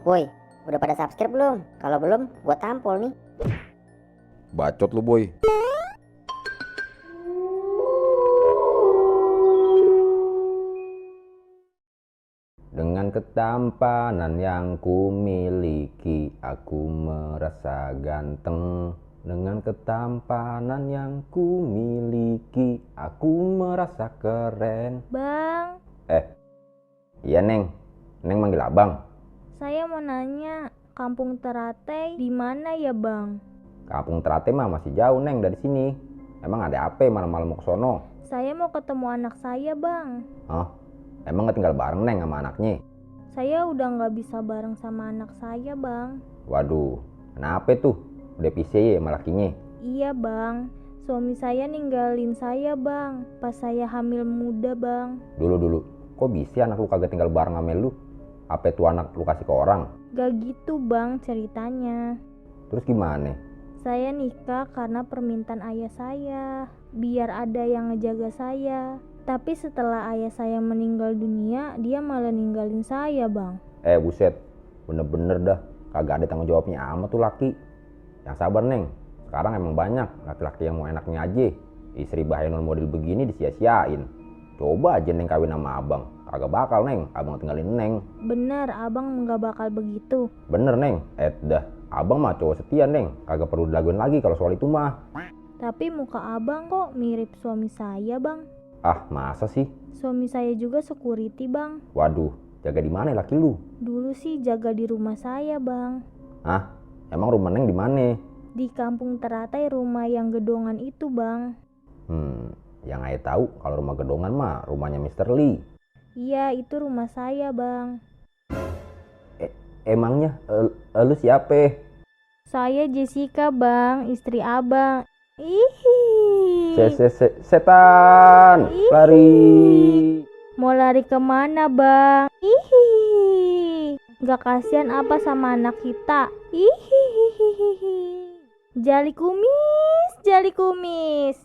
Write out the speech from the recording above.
Boy, udah pada subscribe belum? Kalau belum, gua tampol nih. Bacot lu, Boy. Dengan ketampanan yang kumiliki, aku merasa ganteng. Dengan ketampanan yang kumiliki, aku merasa keren. Bang, Iya, Neng. Neng manggil abang. saya mau nanya, Kampung Teratai di mana ya, Bang? Kampung Teratai mah masih jauh, Neng, dari sini. Emang ada apa malam-malam mau ke sono? Saya mau ketemu anak saya, Bang. Hah? Emang gak tinggal bareng, Neng, sama anaknya? Saya udah nggak bisa bareng sama anak saya, Bang. Waduh, kenapa tuh? Udah pisah ya sama lakinya? Iya, Bang. Suami saya ninggalin saya, Bang. Pas saya hamil muda, Bang. Dulu, kok bisa anak lu kagak tinggal bareng sama lu? Apa tuh anak lu kasih ke orang? Gak gitu, Bang, ceritanya. Terus gimana? Saya nikah karena permintaan ayah saya, biar ada yang ngejaga saya. Tapi setelah ayah saya meninggal dunia, dia malah ninggalin saya, Bang. Buset, bener-bener dah kagak ada tanggung jawabnya amat tuh laki. Yang sabar, Neng. Sekarang emang banyak laki-laki yang mau enaknya aja. Istri bahenol model begini disia-siain. Coba aja Neng kawin sama abang. Kagak bakal, Neng. Abang tinggalin Neng. Bener, abang nggak bakal begitu. Bener, Neng. Dah. Abang mah cowok setia, Neng. Kagak perlu dilaguin lagi kalau soal itu mah. Tapi muka abang kok mirip suami saya, Bang. Ah, masa sih? Suami saya juga security, Bang. Waduh, jaga di mana laki lu? Dulu sih jaga di rumah saya, Bang. Hah? Emang rumah Neng di mana? Di Kampung Teratai, rumah yang gedongan itu, Bang. Yang ayah tahu kalau rumah gedongan mah rumahnya Mr. Lee. Iya, itu rumah saya, Bang. Emangnya lu siapa? Saya Jessica, Bang, istri abang. Ihi. Setan, Ih. lari. Mau lari kemana, Bang? Ihi. Gak kasihan apa sama anak kita? Ihi. Jali kumis, jali kumis.